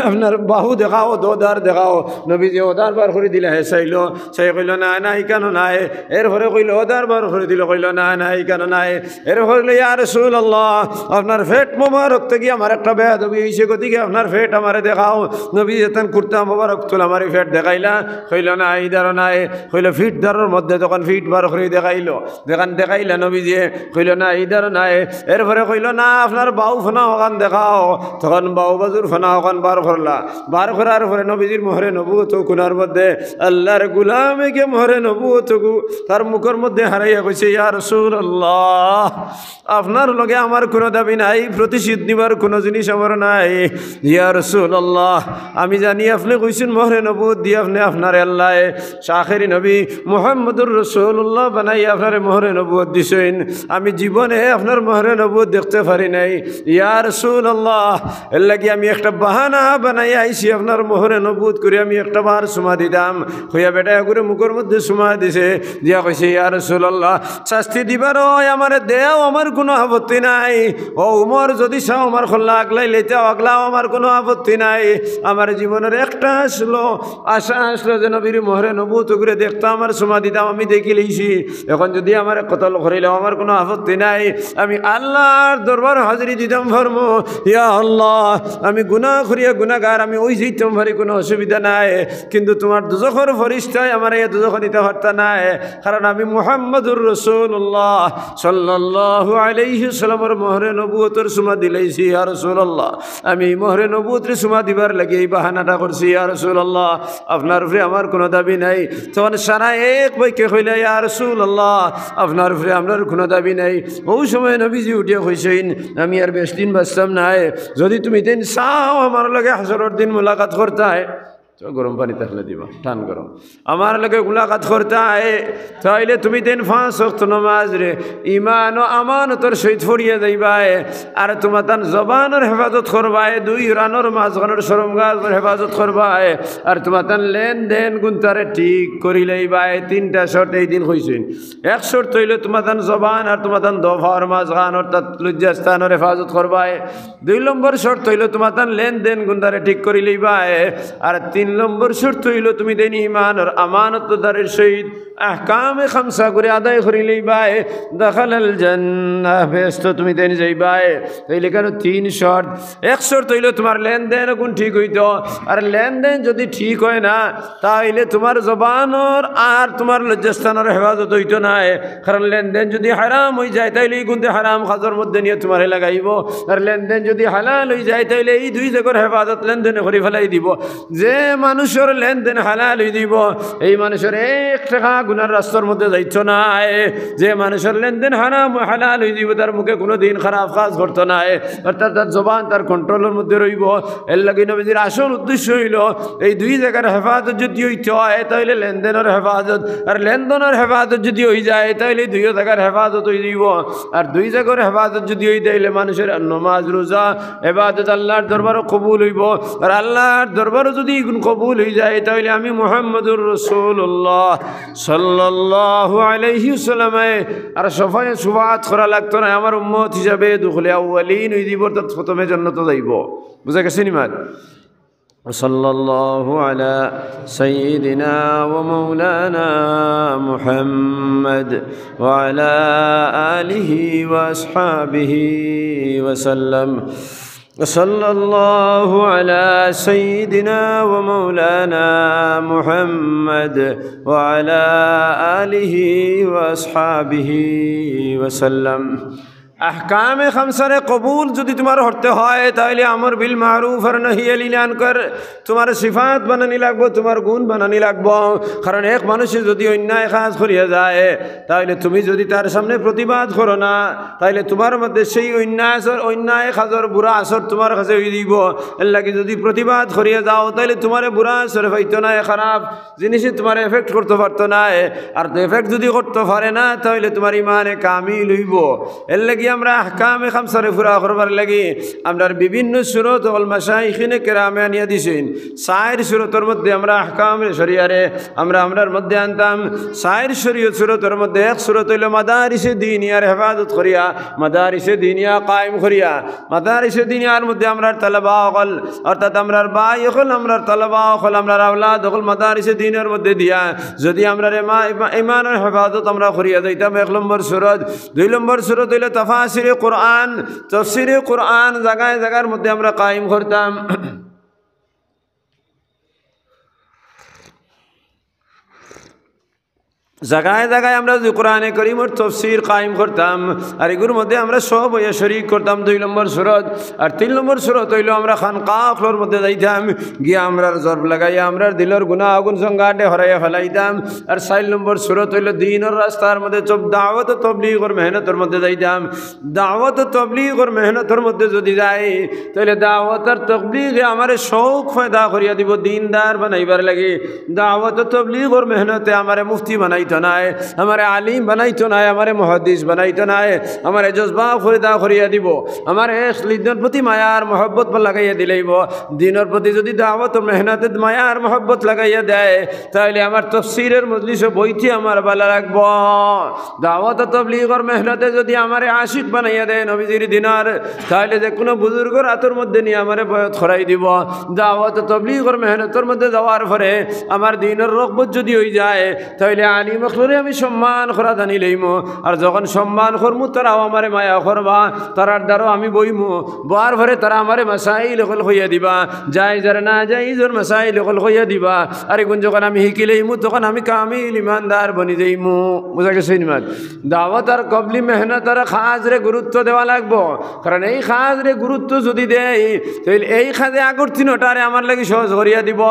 আপনার বাহু দেখাও, অউ ধার দেখাও।" নবীজিয়ে অউ ধার বার করি দিলা, হে চাইলো, চাই কইলো, "না, না, ইখানো নায়।" এরপরে কইলো, অউ ধার বার করি দিলো, কইলো, "না, না, ইখানো নায়।" এরপরে কইলো, "ইয়া রাসূলুল্লাহ, আপনার পেট মোবারক থাকি আমার একটা বেয়াদবি অইছে, গতিকে আপনার পেট আমারে দেখাও।" নবীজিয়ে তান কুর্তা মোবারক তুলা মারি পেট দেখাইলা, কইলো, "না, ইধারও নায়।" কইলো, "পিঠ ধারর মধ্যে।" তখন পিঠ বার করি দেখাইলো, যেখান দেখাইলা নবীজিয়ে, কইলো, "না, ইধারও নায়।" এরপরে কইলো, "না, আপনার বাউ ফানা অখান দেখাও।" তখন বাউ বাজুর ফানা অখান বার করলা, বার করার পরে নবীজির মোহরে নবুয়ত কুনার মধ্যে, আল্লাহর গোলামে গিয়া মোহরে নবুয়ত গু তার মুখর মধ্যে হারাইয়া কইছে, "ইয়া রাসূলুল্লাহ, আপনার লগে আমার কুনু দাবি নাই, প্রতিশোধ নিবার কুনু জিনিস আমার নাই। ইয়া রাসূলুল্লাহ, আমি জানি আপনে কইছইন মোহরে নবুয়ত দিয়া আপনে আপনারে আল্লায় আখেরি নবী মুহাম্মদুর রাসূলুল্লাহ বানাইয়া আপনারে মোহরে নবুয়ত দিছইন। আমি জীবনে আপনার মোহরে নবুয়ত দেখতে পারি নাই। ইয়া রাসূলুল্লাহ, এর লাগি আমি একটা বাহানা বানাইয়া আইছি, আপনার মোহরে নবুয়ত করি আমি একটা বার চুমা দিতাম।" কইয়া বেটায় অগুরে মুখর মধ্যে চুমা দিছে, দিয়া কইছে, "ইয়া রাসূলুল্লাহ, শাস্তি দিবার অয় আমারে দেও, আমার কুনু আপত্তি নাই। ও উমর, যুদি চাও আমার কল্লা আগলাই লইতাও আগলাও, আমার কুনু আপত্তি নাই। আমার জীবনর একটা আশা আছলো, আশা আছলো যে নবীর মোহরে নবুয়ত অগুরে দেখতাম আর চুমা দিতাম।" আমি দেখিলিছি, এখন যদি আমারে কতল করিলেও আমার কুনু আপত্তি নাই, আমি আল্লার দরবারো হাজিরি দিতাম পারমু। ইয়া আল্লাহ, আমি গুনা করিয়া গুনাগার, আমি অই যাইতাম পারি, কুনু অসুবিধা নাই, কিন্তু তুমার দুজখর ফিরিস্তায় আমারে ই দুজখো নিতা পারতা নায়, কারণ আমি মুহাম্মাদুর রাসূলুল্লাহ সাল্লাল্লাহু আলাইহি ওয়াসাল্লামর মোহরে নবুয়তর চুমা দিলাইছি, ইয়া রাসূলুল্লাহ। আমি মোহরে নবুয়তরে চুমা দিবার লাগি ই বাহানাটা করছি, ইয়া রাসূলুল্লাহ, আপনার উপরে আমার কুনু দাবি নাই। তখন সারা এক বাক্যে কইলা, ইয়া রাসূলুল্লাহ, আপনার উপরে আমরার কুনু দাবি নাই। অউ সময় নবীজি উঠিয়া কইছইন, আমি আর বেশ দিন বাঁচতাম নায়, যদি তুমি তাইন চাও আমার লগে হাশরর দিন মুলাকাত করতায়, তো গরম পানি থাকলে দিবা, ঠান গরম। আমার লগে মুলাকাত করতায়, তাইলে তুমি তাইন পাঁচ ওয়াক্ত নমাজরে ইমান ও আমানতর সহিত পড়িয়া যাইবায়। আর তুমাতান জবানর হেফাজত করবায়, দুই রানর মাঝখানর শরম গাছর হেফাজত করবায়। আর তুমাতান লেনদেন গুনতারে ঠিক করিলাইবায়। তিনটা শর্ত এই দিন কইছইন। এক শর্ত অইলো তুমাতান জবান আর তুমাতান দুফার মাঝখান অর্থাৎ লজ্জাস্থানর হেফাজত করবায়। দুই নম্বর শর্ত অইলো তুমাতান লেনদেন গুনতারে ঠিক করিলাইবায়। আর তিন নম্বর শর্ত অইলো তুমি তাইন ইমানর আমানতদারির সহিত আহকামে খামসা গুরে আদায় করিলাইবায়। দাখালাল জান্নাহ, বেহেস্তো তুমি তাইন যাইবায়। তাইলে কেন তিন শর্ত? এক শর্ত অইলো তুমার লেনদেন গুন ঠিক অইতো, আর লেনদেন যদি ঠিক অয় না, তাইলে তুমার জবানর আর তুমার লজ্জাস্থানর হেফাজত অইতো নায়। কারণ লেনদেন যদি হারাম অইযায়, তাইলে ই গুনতে হারাম কাজর মধ্যে নিয়া তুমারে লাগাইবো। আর লেনদেন যদি হালাল অইযায়, তাইলে ই দুই জাগর হেফাজত লেনদেনে করি ফালাই দিবো। যে মানুষর লেনদেন হালাল অইযিবো, এই মানুষর এক টেকা গুনার রাস্তার মধ্যে যাইতো নায়। যে মানুষর লেনদেন হারাম হালাল অইযিবো, তার মুখে কুনুদিন খারাপ কাজ করতো নায়। অর্থাৎ তার জবান তার কন্ট্রোলর মধ্যে রইবো। এরলাগি নবীজির আসল উদ্দেশ্য অইলো এই দুই জাগর হেফাজত যদি অইতো অয়, তাইলে লেনদেনর হেফাজত, আর লেনদেনর হেফাজত যদি অইযায়, তাইলে দুইও জাগর হেফাজত অইযিবো। আর দুই জাগর হেফাজত যদি অইযায়, তাইলে মানুষর নমাজ, রোজা, ইবাদত আল্লার দরবারো কবুল অইবো। আর আল্লার দরবারো যদি ইগুন কবুল অইযায়, তাইলে আমি মুহাম্মাদুর রাসূলুল্লাহ সাল্লাল্লাহু আলাইহি ওয়াসাল্লামে আর সফায়ে সুফাত করা লাগতো নায়, আমার উম্মত হিসাবে দুখুলে আউয়ালিন অইযিবো, অর্থাৎ প্রথমে জান্নাতো যাইবো। বুঝা গেছে নি মাত? وصلى الله على سيدنا ومولانا محمد وعلى آله وأصحابه وسلم. وصلى الله على سيدنا ومولانا محمد وعلى آله وأصحابه وسلم. আহকামে খামসারে কবুল যদি তুমার করতে অয়, তাইলে আমর বিল মারুফ আর নাহি আনিল মুনকার তুমার সিফাত বানানি লাগবো, তুমার গুণ বানানি লাগবো। কারণ এক মানুষে যদি অন্যায় কাজ করিয়া যায়, তাইলে তুমি যদি তার সামনে প্রতিবাদ করো না, তাইলে তুমার মধ্যে সেই অন্যায় আসর, অন্যায় কাজর বুরা আসর তুমার কাছে অইযিবো। এরলাগি যদি প্রতিবাদ করিয়া যাও, তাইলে তুমারে বুরা আসরে পাইতো নায়, খারাপ জিনিসে তুমারে এফেক্ট করতো পারতো নায়। আর তো এফেক্ট যদি করতো পারে না, তাইলে তুমার ইমানে কামিল অইবো। এরলাগি আমরা আহকামে খামসারে পুরা করবার লাগি আমরার বিভিন্ন সুরত অকল মাশাইখিনে কেরামে আনিয়া দিছইন। চাইর সুরতর মধ্যে আমরা আহকামে শরিয়ারে আমরা আমরার মধ্যে আনতাম। চাইর শরিয়ত সুরতর মধ্যে এক সুরত অইলো মাদারিসে দিনিয়ার হেফাজত করিয়া, মাদারিসে দিনিয়া কায়েম করিয়া, মাদারিসে দিনিয়ার মধ্যে আমরার তালাবা অকল, অর্থাৎ আমরার ভাই অকল, আমরার তালাবা অকল, আমরার আওলাদ অকল মাদারিসে দিনর মধ্যে দিয়া যদি আমরার ইমা-, ইমা-, ইমানর হেফাজত আমরা করিয়া যাইতাম, এক নম্বর সুরত। দুই নম্বর সুরত অইলো তাফাসিরে কোরআন, তফসিরে কোরআন জাগায় জাগার মধ্যে আমরা কায়েম করতাম। জাগায় জাগায় আমরা যদি কোরআনে করিমর তফসির কায়েম করতাম, আর ইগুর মধ্যে আমরা সব অইয়া শরিক করতাম, দুই নম্বর সুরত। আর তিন নম্বর সুরত অইলো আমরা খানকা অকলর মধ্যে যাইতাম, গিয়া আমরার জরব লাগাইয়া আমরার দিলর গুনা অগুন সঙ্গাটে হরাইয়া ফালাইতাম। আর চাইর নম্বর সুরত অইলো দিনর রাস্তার মধ্যে সব দাওয়াত ও তবলিগর মেহনতর মধ্যে যাইতাম। দাওয়াত ও তবলিগর মেহনতর মধ্যে যদি যাই, তাইলে দাওয়াত আর তবলিগে আমারে শৌক পয়দা করিয়া দিবো দিনদার বানাইবার লাগি। দাওয়াত ও তবলিগর মেহনতে আমারে মুফতি বানাইতো নায়, আমারে আলিম বানাইতো নায়, আমারে মুহাদ্দিস বানাইতো নায়, আমারে জজবা পয়দা করিয়া দিবো, আমারে দিনর প্রতি মায়ার মহব্বত লাগাইয়া দিলাইবো। দিনর প্রতি যদি দাওয়াত ও মেহনতে মায়ার মহব্বত লাগাইয়া দেয়, তাইলে আমার তফসিরের মজলিসো বইতে আমার ভালা লাগবো। দাওয়াত ও তবলিগর মেহনতে যদি আমারে আশিক বানাইয়া দেয় নবীজির দিনর, তাইলে যে কুনু বুজুর্গর আতর মধ্যে নিয়া আমারে বয়াত করাই দিবো। দাওয়াত ও তবলিগর মেহনতর মধ্যে যাওয়ার পরে আমার দিনর রগবত যদি অইযায়, তাইলে আলিম মখলুকরে আমি সম্মান করা জানি লইমু, আর যখন সম্মান করমু, তারাও আমারে মায়া করবা, তারার দ্বারও আমি বইমু, বওয়ার পরে তারা আমারে মাসাইল অকল কইয়া দিবা, জায়েজ আর না জায়েজর মাসাইল অকল কইয়া দিবা। আর এগুন যখন আমি হিকি লইমু, তখন আমি কামিল ইমানদার বনি যাইমু। বুঝা গেছে নি মাত? দাওয়াত আর তবলিগ মেহনত আর কাজরে গুরুত্ব দেওয়া লাগবো, কারণ এই কাজরে গুরুত্ব যদি দেই, তাইলে এই কাজে আগর তিনোটারে আমার লাগি সহজ করিয়া দিব।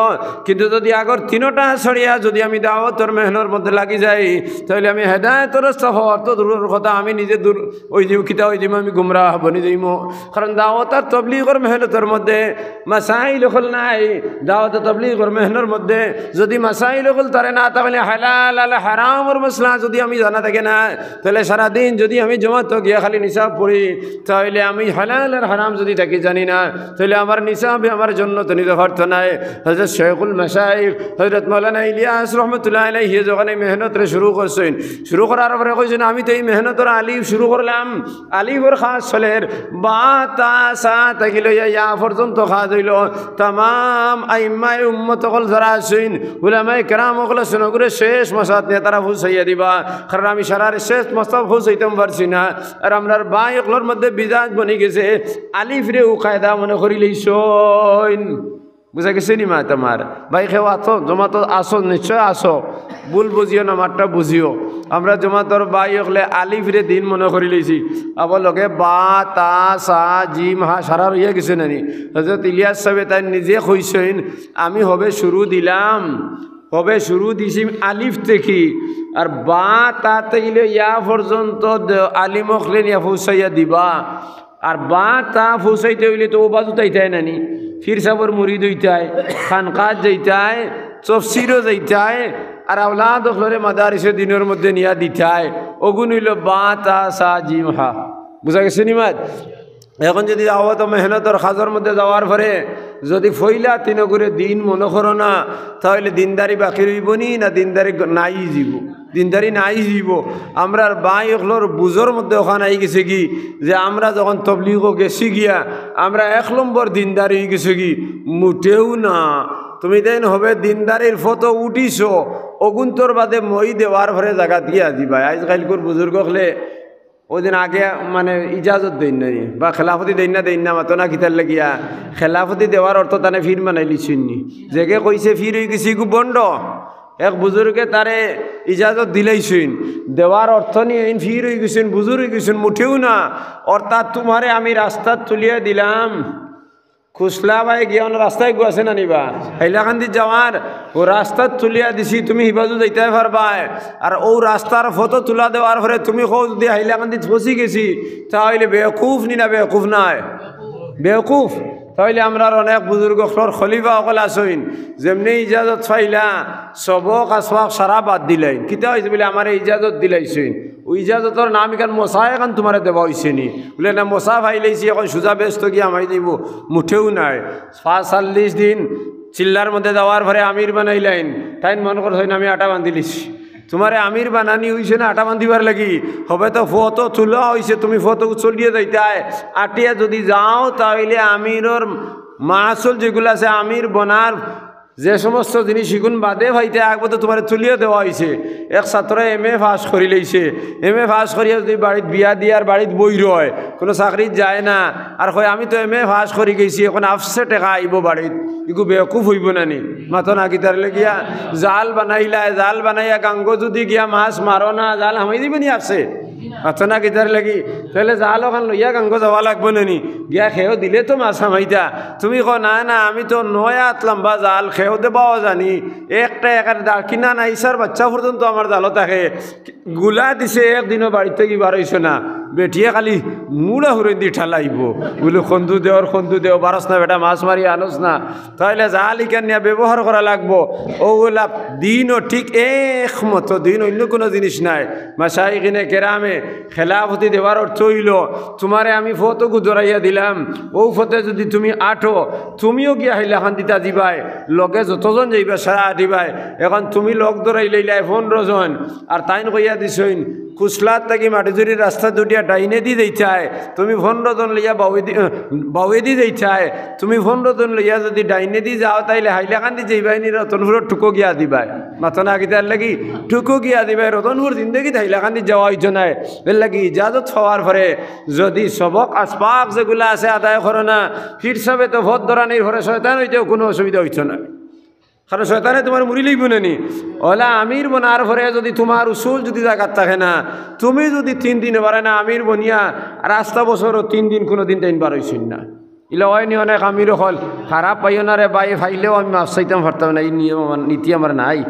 কিন্তু যদি আগর তিনোটা ছাড়িয়া যদি আমি দাওয়াতর মেহনতর মধ্যে লাগি যাই, তাইলে আমি হেদায়েতর সফর তো দূরর কথা, আমি নিজে দূর অই যাইমু, কিতা অই যাইমু, আমি গুমরাহ বনি যাইমু। কারণ দাওয়াত আর তবলিগর মেহনতর মধ্যে মাসাইল অকল নাই। দাওয়াত আর তবলিগর মেহনতর মধ্যে যদি মাসাইল অকল তারে না থাকলে, হালাল আর হারামর মাসলা যদি আমি জানা থাকে না, তাইলে সারাদিন যদি আমি জমাতো গিয়া খালি নিসাব পড়ি, তাইলে আমি হালাল আর হারাম যদি থাকি জানি না, তাইলে আমার নিসাবে আমার জন্য তো নিতে পারতো নায়। হযরত শেখুল মাশায়েখ হযরত মাওলানা ইলিয়াস রহমতুল্লাহ আলাইহি যখন এই মেহনতরে শুরু করছইন, শুরু করার পরে কইছইন, "আমি তো এই মেহনতর আলিফ শুরু করলাম, আলিফর কাজ চলের, বা তা সা থাকি লইয়া ইয়া পর্যন্ত কাজ অইলো।" তামাম আইম্মায়ে উম্মত অকল যারা আছইন, উলামায়ে কেরাম অকল আছইন, অগুরে শেষ মাসাত নিয়া তারা পৌঁছাইয়া দিবা, কারণ আমি সারারে শেষ মাসাত পৌঁছাইতাম পারছি না। আর আমরার ভাই অকলর মধ্যে মিজাজ বনি গেছে, আলিফরেও কায়দা মনে করি লইছইন। বুঝা গেছে নি মাত আমার? ভাই কেউ আছো, জমাতো আছো, নিশ্চয় আছো। ভুল বুঝিও না, মাতটা বুঝিও। আমরা জমাতর ভাই অকলে আলিফরে দিন মনে করি লইছি। আবার লগে বা, তা, সা, জিম, হা, সারা রইয়া গেছে নানি। হযরত ইলিয়াস সাহেবে তাইন নিজে কইছইন, "আমি হবে শুরু দিলাম, হবে শুরু দিছি আলিফ থাকি, আর বা, তা থাকি লইয়া ইয়া পর্যন্ত দে-, আলিম অকলে নিয়া পৌঁছাইয়া দিবা।" আর বা তা পৌঁছাইতে অইলে তো অউ বাজুত আইতায় নানি, পীর সাবর মুরিদ অইতায়, খানকাত যাইতায়, তফসিরো যাইতায়, আর আওলাদ অকলরে মাদারিসে দিনর মধ্যে নিয়া দিতায়। অগুন অইলো বা তা সা জিম হা। বুঝা গেছে নি মাত? এখন যদি দাওয়াত ও মেহনতর কাজর মধ্যে যাওয়ার পরে যদি পয়লা তিন অগুরে দিন মনে করো না, তাইলে দিনদারি বাকি রইবো নি, না দিনদারি গ-, নাই যিবো? দিনদারি নাই যিবো। আমরার ভাই অকলর বুঝর মধ্যে অখান আই গেছে কি, যে আমরা যখন তবলিগো গেছি গিয়া, আমরা এক নম্বর দিনদারি অই গেছে কি? মুটেও না। তুমি দেন হবে দিনদারির ফটো উঠিছো, অগুন্তর বাদে মই দেওয়ার পরে জাগা দিয়া দিবা। আইজ কাইলকুর বুজুর্গ অকলে অউ দিন আগে মানে ইজাজত দেইন নাই, বা খেলাফতি দেইন না, দেইন না, মাতো না কিতার লাগিয়া? খেলাফতি দেওয়ার অর্থ তানে পীর বানাইলিছইন নি। যেগে কইছে পীর অই গেছি, ইগু ভন্ড। এক বুজুর্গে তারে ইজাজত দিলাইছইন, দেওয়ার অর্থ নি এইন পীর অই গেছইন, বুজুর্গ অই গেছইন, মুটেও না। অর্থাৎ তুমারে আমি রাস্তাত তুলিয়া দিলাম, খুসলা বায় গিয়া অনো রাস্তায় গু আছে না নি বা? হাইলাকান্দিত যাওয়ার, অউ রাস্তাত তুলিয়া দিছি, তুমি হিবাজু যাইতায় পারবায়। আর অউ রাস্তার ফটো তুলা দেওয়ার পরে তুমি কও যদি হাইলাকান্দিত পৌঁছি গেছি, তা অইলে বেওকুফ নি না বেওকুফ নায়? বেওকুফ। তা অইলে আমরার অনেক বুজুর্গ অকলর খলিফা অকল আছইন, যেমনে ইজাজত পাইলা, সবক আসওয়াক সারা বাদ দিলাইন। কিতা অইছে বুলে, আমারে ইজাজত দিলাইছইন। অউ ইজাজতর নাম ইখান মোছা এখান তুমারে দেওয়া অইছে নি? বুলে, না, মোছা পাইলাইছি, এখন সুজা বেহেস্তো গিয়া হামাই যাইবো। মুটেও নায়। পাঁচ চল্লিশ দিন চিল্লার মধ্যে যাওয়ার পরে আমির বানাইলাইন। তাইন মনে করছইন আমি আটা বান্ধিলিছি। তুমারে আমির বানানি অইছে না আটা বান্ধিবার লাগি? হবে তো ফটো তুলা অইছে, তুমি ফটো চলিয়া যাইতায়। আটিয়া যদি যাও, তা অইলে আমিরর মাসুল যেগুলা আছে, আমির বনার যে সমস্ত জিনিস ইগুন বাদে পাইতায়, আগবে তো তুমারে তুলিয়া দেওয়া অইছে। এক ছাত্র এম এ পাস করিলাইছে, এম এ পাস করিয়া যদি বাড়িত বিয়া দিয়ার বাড়িত বই রয়, কুনু চাকরিত যায় না, আর কয়, "আমি তো এম এ পাস করি গেছি, এখন আফসে টেকা আইবো বাড়িত", ইগু বেওকুফ অইবো না নি? মাতো না কিতার লাগিয়া? জাল বানাইলায়, জাল বানাইয়া গাঙ্গো যদি গিয়া মাছ মারো না, জাল হামাই দিবো নি আফসে? মাতো না কিতার লাগি? তাইলে জাল অখান লইয়া গাঙ্গো যাওয়া লাগবো না নি? গিয়া খেও দিলে তো মাছ হামাইতা। তুমি কও, "না, না, আমি তো নয় আত লাম্বা জাল, খেও দেবাও জানি, একটা একারে দাঁড় কিনা না, ইছার বাচ্চা পর্যন্ত আমার জালো থাকে।" গুলা দিছে, একদিনও বাড়িত থাকি বার অইছো না। বেটিয়ে খালি মুড়া হুরেন্দি ঠালাইবো। বুলে, "খন্দু দেওর, খন্দু দেও, বারস না বেটা, মাছ মারি আনস না।" তাইলে জাল ইখান নিয়া ব্যবহার করা লাগবো। অউলা দিনও ঠিক এক মতো, দিন অইন্য কুনু জিনিস নায়। মাশাইখিনে কেরামে খেলাফতি দেওয়ার অর্থ অইলো, তুমারে আমি ফতগু ধরাইয়া দিলাম, অউ ফতে যদি তুমি আটো, তুমিও গিয়া হাইলাকান্দিতা যিবায়, লগে যতজন যাইবা সারা আটিবায়। এখন তুমি লগ ধরাইলাইলায় পনরো জন, আর তাইন কইয়া দিছইন, কুশলার থাকি মাটিজুরির রাস্তা দুটি ডাইনেদি যাইতায়, তুমি পনরো জন লইয়া বাউয়েদি, আহ, বাউয়েদি যাইতায়, তুমি পনরো জন লইয়া যুদি ডাইনেদি যাও, তাইলে হাইলাকান্দি যাইবায় নি রতনপুরর টুকো গিয়া দিবায়। মাতো না কিতার লাগি? টুকো গিয়া দিবায়। রতনপুর জিন্দেগিত হাইলাকান্দি যাওয়া অইতো নায়। এরলাগি ইজাজত পাওয়ার পরে যুদি সবক আসবাক যেগুলা আছে আদায় করো না, পীর সাবে তো পথ ধরানির পরে শয়তান অইতেও কুনু অসুবিধা অইতো নায়। কারণ শয়তানে তুমার মুড়ি লইবো না নি। অলা আমির বনার পরে যুদি তুমার উসুল যুদি জাগাত থাকে না, তুমি যুদি তিন দিন পারে না আমির বনিয়া, আর আস্তা বছরও তিন দিন কুনুদিন তাইন বার অইছইন না। ইলা অয় নি অনেক আমির অকল, খারাপ পাইও না রে ভাই, পাইলেও আমি মাফ চাইতাম পারতাম না, ই নিয়ম আমার, নীতি আমার নাই।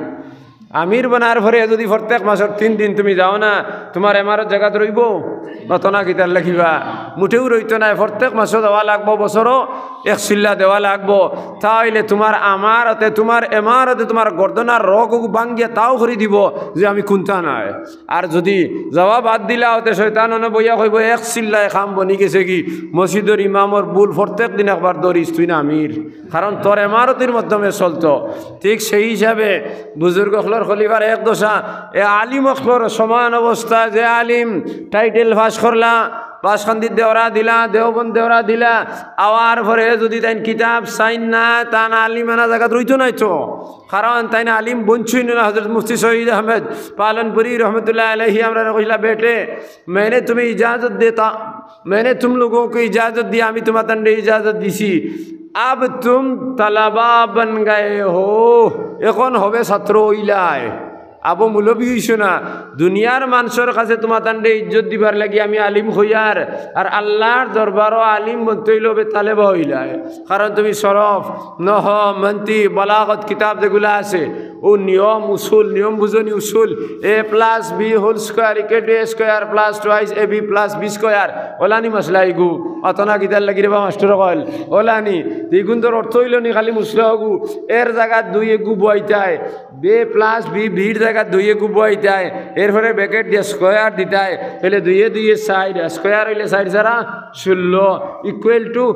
আমির বনার পরে যুদি প্রত্যেক মাসর তিন দিন তুমি যাও না, তুমার এমারত জাগাত রইবো? মাতো না কিতার লাগি বা? মুটেও রইতো নায়। প্রত্যেক মাসো যাওয়া লাগবো, বছরও এক চিল্লা দেওয়া লাগবো। তা অইলে তুমার আমারতে, তুমার এমারতে তুমার গর্দনার রগ ভাঙ্গিয়া তাও করি দিবো যে আমি কুন্তা নায়। আর যুদি যাওয়া বাদ দিলাও তে শয়তান অনো বইয়া কইবো, "এক চিল্লায় কাম বনি গেছে গি, মসজিদর ইমামর ভুল প্রত্যেক দিন একবার ধরিস, তুইন আমির।" কারণ তোর এমারতির মাধ্যমে চলতো। ঠিক সেই হিসাবে বুজুর্গ অকলর খলিফার এক দশা, এ আলিম অকলর সমান অবস্থা। যে আলিম টাইটেল পাস করলা, বাসকান্দিত দেওরা দিলা, দেওবন্দ দেওরা দিলা, আওয়ার পরে যুদি তাইন কিতাব চাইন না, তান আলিম আনা জাগাত রইতো নায় তো। কারণ তাইন আলিম বনছইন না। হযরত মুফতি সৈয়দ আহমদ পালনপুরী রহমতুল্লাহ আলাইহি আমরারে কইলা, "বেটে, मैंने तुम्हें इजाजत देता, मैंने तुम लोगों को इजाजत दी, আমি তুমাতানরে ইজাজত দিছি, अब तुम तलबा बन गए हो, অখন হবে ছাত্র অইলায়, আবো মৌলবী অইছো না।" দুনিয়ার মানষর কাছে তুমাতানরে ইজ্জত দিবার লাগি আমি আলিম কইয়ার, আর আল্লার দরবারো আলিম বনতে অইলে হবে তালেবা অইলায়। কারণ তুমি সরফ, নহ, মন্তিক, বালাগত কিতাব যেগুলা আছে, অউ নিয়ম উসুল, নিয়ম বুঝো নি উসুল, a plus b whole square equal to a square plus twice a b plus b square, অলানি মাসলা ইগু। অতো না কিতার লাগি রে বা মাস্টর অকল, অলানি। ইগুনতর অর্থ অইলো নি খালি মাসলা অগু, এর জাগাত দুই এগু বওয়াইতায়, a plus b, বির জাগাত দুই এগু বওয়াইতায়, এরপরে bracket দিয়া square দিতায়, তাইলে দুইয়ে দুইয়ে চাইর, square অইলে চাইর চারা ষোলো, equal to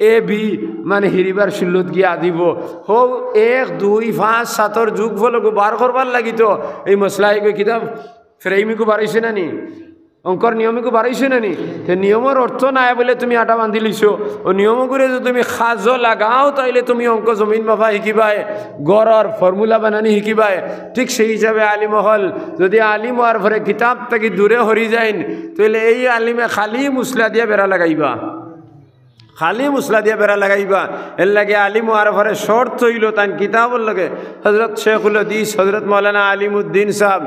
a b, মানে হিরিবার ষোলোত গিয়া দিবো। হউ এক, দুই, পাঁচ, সাতর যোগফল অগু বার করবার লাগি তো এই মাসলা ইগু কিতাব ফ্রেম ইগু বার অইছে না নি? অঙ্কর নিয়ম ইগু বার অইছে না নি? তে নিয়মর অর্থ নাই বুলে তুমি আটা বান্ধি লইছো। অউ নিয়ম অগুরে যুদি তুমি কাজো লাগাও, তাইলে তুমি অঙ্ক জমিন মাপা হিকিবায়, ঘরর formula বানানি হিকিবায়। ঠিক সেই হিসাবে আলিম অকল যুদি আলিম অওয়ার পরে কিতাব থাকি দূরে হরি যাইন, তাইলে এই আলিমে খালি মাসলা দিয়া বেড়া লাগাইবা। খালি মাসলা দিয়া বেড়া লাগাইবা। এরলাগি আলিম অওয়ার পরে শর্ত অইলো তাইন কিতাবর লগে হযরত শেখুল হাদিস হযরত মাওলানা আলিমউদ্দিন সাব,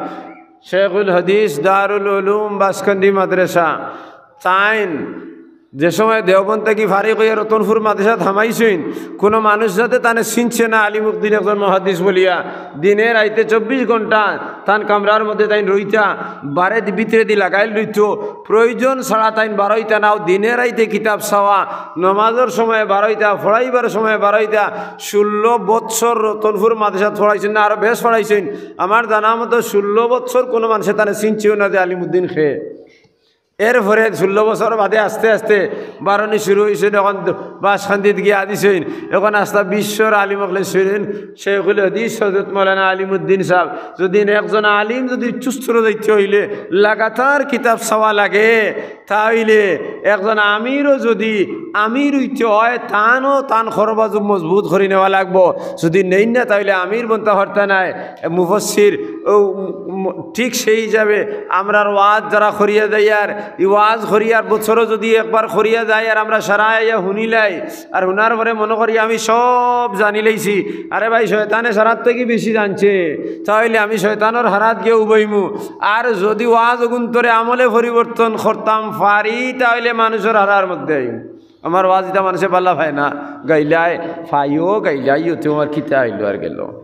শেখুল হাদিস দারুল উলুম বাসকান্দি মাদ্রাসা, তাইন যে সময় দেওবন্দ থাকি ফারিগ অইয়া রতনপুর মাদ্রাসাত হামাইছইন, কুনু মানুষ যাতে তানে চিনছে না আলিমউদ্দিন একজন মুহাদ্দিস বলিয়া, দিনে রাইতে চব্বিশ ঘন্টা তান কামরার মধ্যে তাইন রইতা, বারে দি-, ভিতরেদি লাগাইল রইতো, প্রয়োজন ছাড়া তাইন বারইতা নাও, দিনে রাইতে কিতাব চাওয়া, নমাজর সময় বারইতা, পড়াইবার সময় বারইতা। ষোলো বৎসর রতনপুর মাদ্রাসাত পড়াইছইন না, আরো বেশ পড়াইছইন। আমার জানা মতো ষোলো বৎসর কুনু মানষে তানে চিনছেও না যে আলিমউদ্দিন কে। এরপরে ষোলো বছর বাদে আস্তে আস্তে বারনি শুরু অইছে, অখন বাসকান্দিত গিয়া দিছইন। অখন আস্তা বিশ্বর আলিম অকলে ছিলেন শেখুল হাদিস হযরত মাওলানা আলিমউদ্দিন সাব। যুদি একজন আলিম যুদি চুস্তর যাইতে অইলে লাগাতার কিতাব চাওয়া লাগে, তা অইলে একজন আমিরও যুদি আমির অইতে অয়, তানও তান খরবাজু মজবুত করি নেওয়া লাগবো। যুদি নেইন না, তা অইলে আমির বনতা পারতা নায়। মুফাসসির, অউ, ম-, ঠিক সেই হিসাবে আমরার ওয়াজ যারা করিয়া যাইয়ার, ই ওয়াজ করিয়ার বছরও যুদি একবার করিয়া যাই আর আমরা সারা আইয়া হুনিলাই, আর হুনার পরে মনো করি আমি সব জানিলাইছি, আরে ভাই, শয়তানে সারার থাকি বেশি জানছে, তা অইলে আমি শয়তানর হারাত গিয়া উবাইমু। আর যুদি ওয়াজ অগুন্তরে আমলে পরিবর্তন করতাম পারি, তা অইলে মানুষর হারার মধ্যে আইমু। আমার ওয়াজ ইতা মানষে বালা পায় না, গাইলায়, পাইও গাইলায়, ইয়ো তে আমার কিতা আইলো আর গেলো।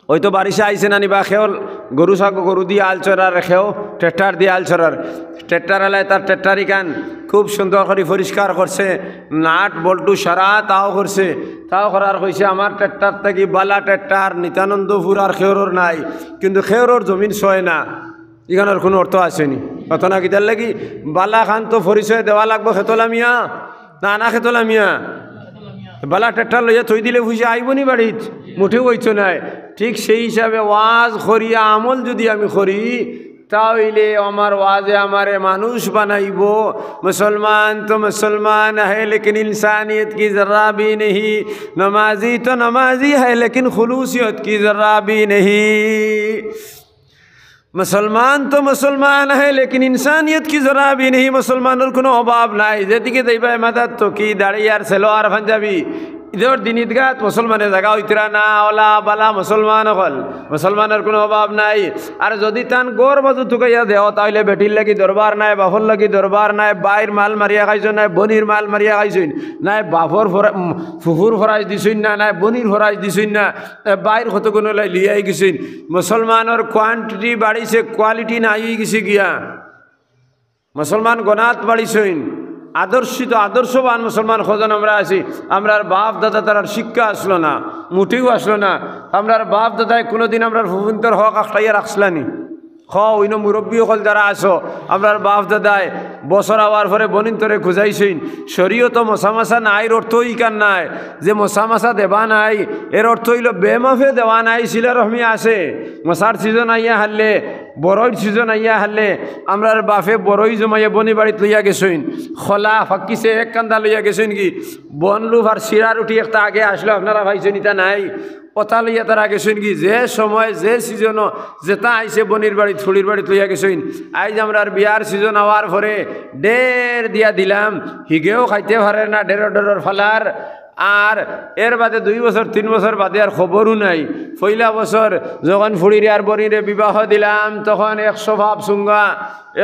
ওই তো বারিশা আইছে নানি বা খেউল গরু ছাগল, গরু দি আল চরার, খেউ ট্রেক্টর দি আল চরার। ট্রেক্টর আলায় তার ট্রেক্টর ইখান খুব সুন্দর করি পরিষ্কার করছে, নাট বল্টু সারা তাও করছে। তাও করার কইছে, "আমার ট্রেক্টর থাকি বালা ট্রেক্টর নিত্যানন্দপুর আর খেউরর নাই, কিন্তু খেউরর জমিন ছয় না।" ইখানর কুনু অর্থ আছে নি? অত না কিতার লাগি? বালা খান তো পরিচয় দেওয়া লাগবো খেতলা মিয়া, না, না খেতলা মিয়া? বালা ট্রেক্টর লইয়া থই দিলে পয়সা আইবো নি বাড়িত? মুটেও অইতো নায়। ঠিক সেই হিসাবে ওয়াজ করিয়া আমল যদি আমি করি, তা অইলে আমার ওয়াজে আমারে মানুষ বানাইবো। মুসলমান তো মুসলমান হ্যায়, লেকিন ইনসানিয়ত কি জরা ভি নেহি। নমাজি তো নমাজি হ্যায়, লেকিন খুলুসিয়ত কি জরা ভি নেহি। মুসলমান তো মুসলমান হ্যায়, লেকিন ইনসানিয়ত কি জরা ভি নেহি। মুসলমানর কুনু অভাব নাই, যেদিকে যাইবা এমাদাত তো কি দাড়ি আর সেলোয়ার পাঞ্জাবি, ইদর দিন ইদগাত মুসলমানে জাগা অইতরা না, অলা বালা মুসলমান অকল, মুসলমানর কুনু অভাব নাই। আর যদি তান ঘর বাজু তুকাইয়া দেও, তা অইলে বেটির লাগি দরবার নাই, বাফর লাগি দরবার নাই, বাইর মাল মারিয়া খাইছইন, নাই বনির মাল মারিয়া খাইছইন, নাই বাফর ফরা-, উম, ফুফুর ফরাইজ দিছইন না, নাই বনির ফরাইজ দিছইন না, এ, বাইর কতগুন লাই লিয়াই গেছইন। মুসলমানর quantity বাড়িছে, quality নাই অইগেছে গিয়া। মুসলমান গনাত বাড়িছইন, আদর্শিত, আদর্শবান মুসলমান কয়জন আমরা আছি। আমরার বাফ দাদা তারার শিক্ষা আছলো না, মুটিউ আছলো না। আমরার বাফ দাদায় কুনুদিন আমরার ফুফুন্তর হক আখটাইয়া রাখছলা নি? কও, ইনো মুরব্বি অকল যারা আছো, আমরার বাফ দাদায় বছর আওয়ার পরে বনিন্তরে খুজাইছইন। শরীয়তো মশা মাছা নাইর অর্থ ইখান নায় যে মশা মাছা দেবা নাই, এর অর্থ অইলো বেমাফে দেওয়া নাই, সিলা রহমি আছে। মশার season আইয়া হারলে, বড়ইর season আইয়া হারলে, আমরার বাফে বড়ই জমাইয়া বনি বাড়িত লইয়া গেছইন। খলা ফাক্কিছে এক কান্দা লইয়া গেছইন গি, বন লুফার শিরা রুটি একটা আগে আছলো, আপনারা পাইছইন, ইতা নাই। অতা লইয়া তারা গেছইন গি, যে সময়, যে season-ও যেটা আইছে বনির বাড়িত, ফুড়ির বাড়িত লইয়া গেছইন। আইজ আমরার বিয়ার season আওয়ার পরে ঢের দিয়া দিলাম, হিগেও খাইতে পারের না, ঢেরর ঢেরর ফালার। আর এর বাদে দুই বছর, তিন বছর বাদে আর খবরও নাই। পয়লা বছর যখন ফুড়িরে আর বনিরে বিবাহ দিলাম, তখন একশো পাপ চুঙ্গা,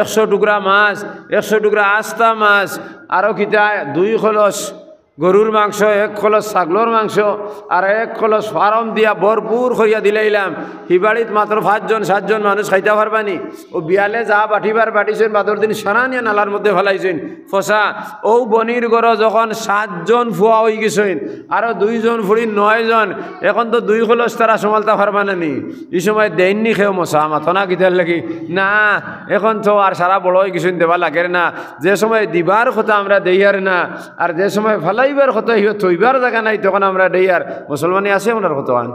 একশো টুকরা মাছ, একশো টুকরা আস্তা মাছ, আরো কিতা দুই কলস গরুর মাংস, এক কলস ছাগলর মাংস, আর এক কলস ফার্ম দিয়া ভরপুর করিয়া দিলাইলাম। হি বাড়িত মাত্র পাঁচজন সাতজন মানুষ খাইতা পারবা নি। অউ বিয়ালে যা বাটিবার বাটিছইন, বাদর দিন সারা নিয়া নালার মধ্যে ফালাইছইন। ফসা, অউ বনির ঘরো যখন সাতজন ফুয়া অইগেছইন, আরো দুইজন ফুড়ি নয়জন, এখন তো দুই কলস তারা সমালতা পারবা না নি। ই সময় দেইন নি কেউ মশা, মাতো না কিতার লাগি? না, এখন তো আর সারা বড় অইগেছইন, দেওয়া লাগের না। যে সময় দিবার কথা আমরা দেইয়ার না, আর যে সময় ফালাইবার কথা, হিও থইবার জাগা নাই, তখন আমরা দেইয়ার। মুসলমানি আছে আমরার কতখান?